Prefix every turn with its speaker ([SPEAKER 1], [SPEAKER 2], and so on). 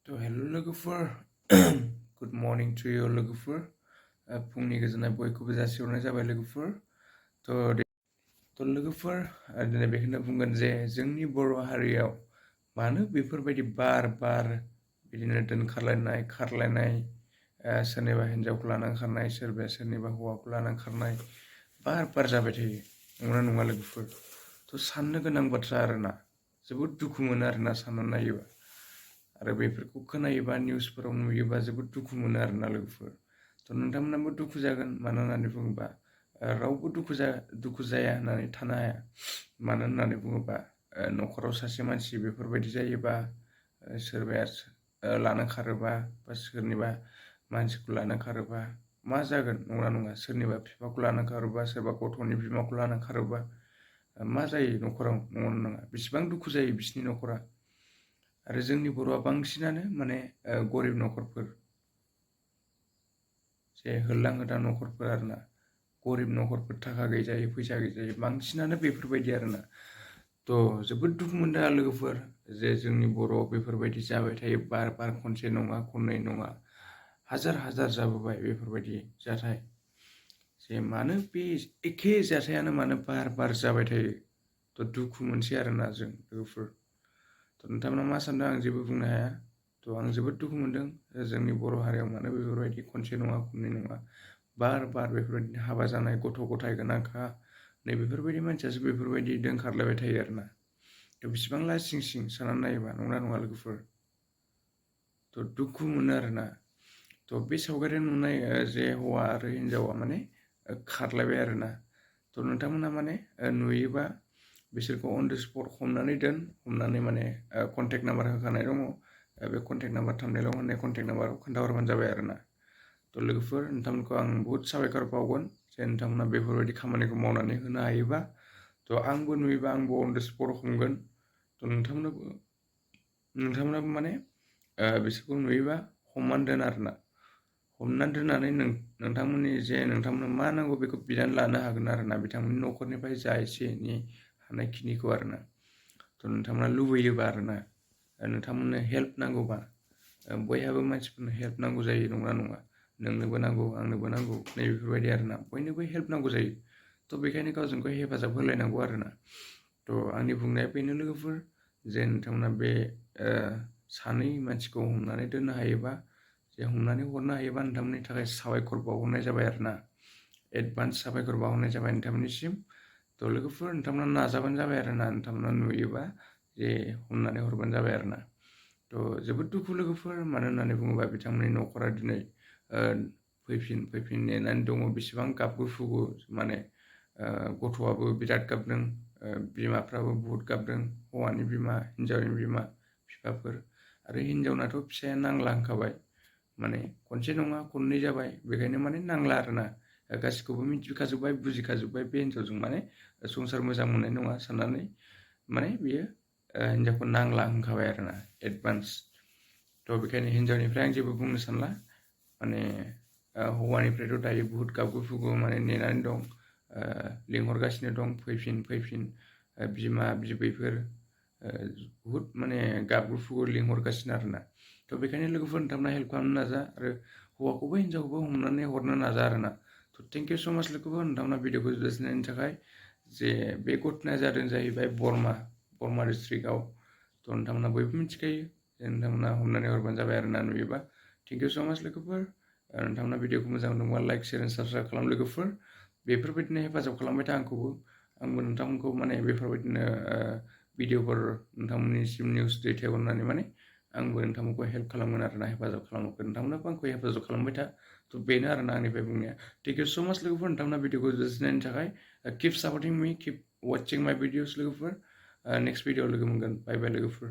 [SPEAKER 1] To hello logofer. Good morning to you logofer. फुंनि गोजोननाय बयखौबो जासिहरनाय जाबाय लोगोफोर थ' लोगोफोर दिनै बेखौनो बुंगोन जे जोंनि बर' हारियाव मानो बेफोरबायदि बार बिदिनो दोनखारलायनाय खारलायनाय सोरनिबा हिन्जावखौ लानानै खारनाय सोरबाया सोरनिबा हौवाखौ लानानै खारनाय बार जाबाय थायो नंगौना नङा लोगोफोर थ' साननो गोनां बाथ्रा आरोना जोबोद दुखु मोनो आरोना साननानै नायोबा आरो बेफोरखौ खोनायोबा निउसफोराव नुयोबा जोबोद दुखु मोनो आरोना लोगोफोर थ' नोंथांमोनाबो दुखु जागोन मानो होननानै बुङोबा रावबो दुखु जाया होननानै थानो हाया मानो होननानै बुङोबा न'खराव सासे मानसि बेफोरबायदि जायोबा सोरबाया लानो खारोबा बा सोरनिबा मानसिखौ लानो खारोबा मा जागोन नङा नङा सोरनिबा बिफाखौ लानो खारोबा सोरबा गथ'नि बिमाखौ लानो खारोबा मा जायो न'खराव नङा नङा बेसेबां दुखु जायो बिसिनि न'खरा आरो जोंनि बर'आ बांसिनानो माने गरिब न'खरफोर जे होल्लां होदां न'खरफोर आरोना गरिब न'खरफोर थाखा गैजायै फैसा गैजायै बांसिनानो बेफोरबायदि आरोना थ' जोबोद दुखु मोनदों लोगोफोर जे जोंनि बर'आव बेफोरबायदि जाबाय थायो बार खनसे नङा खननै नङा हाजार जाबोबाय बेफोरबायदि जाथाय जे मानो बे एखे जाथायानो मानो बार जाबाय थायो थ' दुखु मोनसै आरोना जों लोगोफोर थ' नोंथांमोना मा सानदों आं जेबो बुंनो हाया थ' आं जोबोद दुखु मोनदों जोंनि बर' हारियाव मानो बेफोरबायदि खनसे नङा खननै नङा बार बेफोरबायदिनो हाबा जानाय गथ' गथाय गोनांखा नै बेफोरबायदि मानसियासो बेफोरबायदि दोनखारलायबाय थायो आरोना थ' बेसेबां लासिंसिं साननानै नायोबा नङा लोगोफोर थ' दुखु मोनो आरोना थ' बे सावगारियाव नुनाय जे हौवा आरो हिन्जावा माने खारलायबाय आरोना थ' नोंथांमोना माने नुयोबा बिसोरखौ अन द स्पट हमनानै माने कन्टेक्ट नाम्बार होखानाय दङ बे कन्टेक्ट नाम्बार थांनायाव होननाय कन्टेक्ट नाम्बाराव खोन्थाहरबानो जाबाय आरोना थ' लोगोफोर नोंथांमोनखौ आं बुहुत साबायखर बावगोन जे नोंथांमोना बेफोरबायदि खामानिखौ मावनानै होनो हायोबा थ' आंबो नुयोबा आंबो अन द स्पट हमगोन थ' नोंथांमोनाबो माने बिसोरखौ नुयोबा हमनानै दोन आरोना हमनानै दोननानै नोंथांमोननि जे नोंथांमोना मा नांगौ बेखौ बिनानै लानो हागोन आरोना बिथांमोननि न'खरनिफ्राय जा एसे एनै हानायखिनिखौ आरोना थ' नोंथांमोना लुबैयोबा आरोना नोंथांमोननो हेल्प नांगौबा बयहाबो मानसिफोरनो हेल्प नांगौ जायो नङा नोंनोबो नांगौ आंनोबो नांगौ नै बेफोरबायदि आरोना बयनोबो हेल्प नांगौ जायो थ' बेखायनो गावजों गाव हेफाजाब होलायनांगौ आरोना थ' आंनि बुंनाया बेनो लोगोफोर जे नोंथांमोना बे सानै मानसिखौ हमनानै दोननो हायोबा जे हमनानै हरनो हायोबा नोंथांमोननि थाखाय साबायखर बावहरनाय जाबाय आरोना एडभान्स साबायखर बावहरनाय जाबाय नोंथांमोननिसिम थ' लोगोफोर नोंथांमोना नाजाबानो जाबाय आरोना नोंथांमोना नुयोबा जे हमनानै हरबानो जाबाय आरोना थ' जोबोद दुखु लोगोफोर मानो होननानै बुङोबा बिथांमोननि न'खरा दिनै फैफिन नेनानै दङ बेसेबां गाबगु फुगु माने गथ'आबो बिराद गाबदों बिमाफ्राबो बुहुत गाबदों हौवानि बिमा हिन्जावनि बिमा बिफाफोर आरो हिन्जावनाथ' फिसाया नांला होनखाबाय माने खनसे नङा खननै जाबाय बेखायनो माने नांला आरोना गासिखौबो मिथिखाजोब्बाय बुजिखाजोब्बाय बे हिन्जावजों माने संसार मोजां मोननाय नङा साननानै माने बियो हिन्जावखौ नांला होनखाबाय आरोना एडभान्स थ' बेखायनो हिन्जावनिफ्राय आं जेबो बुंनो सानला माने हौवानिफ्रायथ' दायो बुहुत गाबगु फुगु माने नेनानै दं लिंहरगासिनो दं फैफिन बिमा बिबैफोर बुहुत माने गाबगु फुगु लिंहरगासिनो आरोना थ' बेखायनो लोगोफोर नोंथांमोना हेल्प खालामनो नाजा आरो हौवाखौबो हिन्जावखौबो हमनानै हरनो नाजा आरोना थ' थेंक इउ स' माच लोगोफोर नोंथांमोना भिडिअखौ जोबजासिनायनि थाखाय जे बे घटनाया जादों जाहैबाय बरमा डिस्ट्रिक्टआव थ' नोंथांमोना बयबो मिथिखायो जे नोंथांमोना हमनानै हरबानो जाबाय आरोना नुयोबा थेंक इउ स' माच लोगोफोर नोंथांमोना भिडिअखौ मोजां मोनदोंबा लाइक शेयार एन्ड साबस्क्राइब खालाम लोगोफोर बेफोरबायदिनो हेफाजाब खालामबाय था आंबो नोंथांमोनखौ माने बेफोरबायदिनो भिडिअफोर नोंथांमोननिसिम निउस दैथायहरनानै माने आंबो नोंथांमोनखौ हेल्प खालामगोन आरोना हेफाजाब खालामगोन नोंथांमोनाबो आंखौ हेफाजाब खालामबाय था थ' बेनो आरोना आंनिफ्राय बुंनाया थेंक इउ स' माच लोगोफोर नोंथांमोना भिडिअखौ जोबजासिनायनि थाखाय किप सापर्टिं मी किप वाचिं माय भिडिअस लोगोफोर नेक्स्ट भिडिअ लोगो मोनगोन बाय लोगोफोर